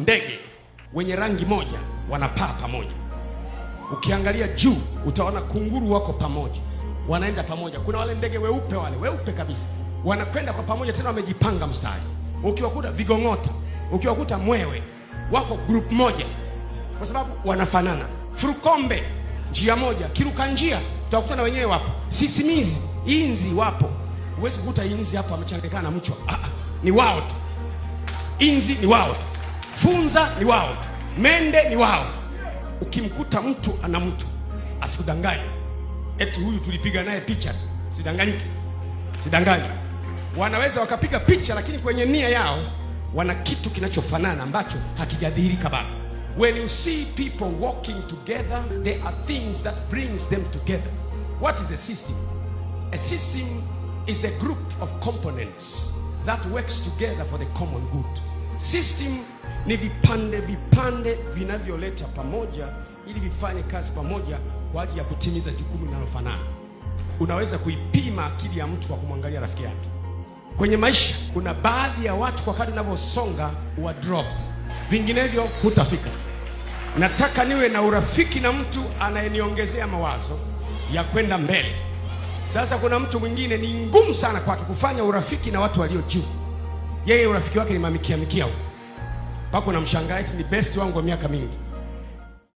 Ndege wenye rangi moja wanapaa pamoja. Ukiangalia juu utaona kunguru wako pamoja, wanaenda pamoja. Kuna wale ndege weupe, wale weupe kabisa, wanakwenda kwa pamoja, tena wamejipanga mstari. Ukiwakuta vigong'ota, ukiwakuta mwewe, wako group moja, kwa sababu wanafanana. Furukombe njia moja, kiruka njia utawakuta na wenyewe wapo. Sisimizi, inzi wapo. Huwezi kukuta inzi hapo amechanganyikana na mchwa. Ah, ah, ni wao tu. Inzi ni wao tu, funza ni wao tu, mende ni wao. Ukimkuta mtu ana mtu, asikudanganye eti huyu tulipiga naye picha tu. Sidanganyike, sidanganye. Wanaweza wakapiga picha, lakini kwenye nia yao wana kitu kinachofanana ambacho hakijadhihirika bado. When you see people walking together, there are things that brings them together. What is a system? A system is a group of components that works together for the common good. System ni vipande vipande vinavyoleta pamoja ili vifanye kazi pamoja kwa ajili ya kutimiza jukumu linalofanana. Unaweza kuipima akili ya mtu kwa kumwangalia rafiki yake. Kwenye maisha kuna baadhi ya watu kwa kadri unavyosonga wa drop, vinginevyo hutafika. Nataka niwe na urafiki na mtu anayeniongezea mawazo ya kwenda mbele. Sasa kuna mtu mwingine ni ngumu sana kwake kufanya urafiki na watu walio juu. Yeye urafiki wake ni mamikia mikia huko, mpaka unamshangaa eti ni best wangu wa miaka mingi.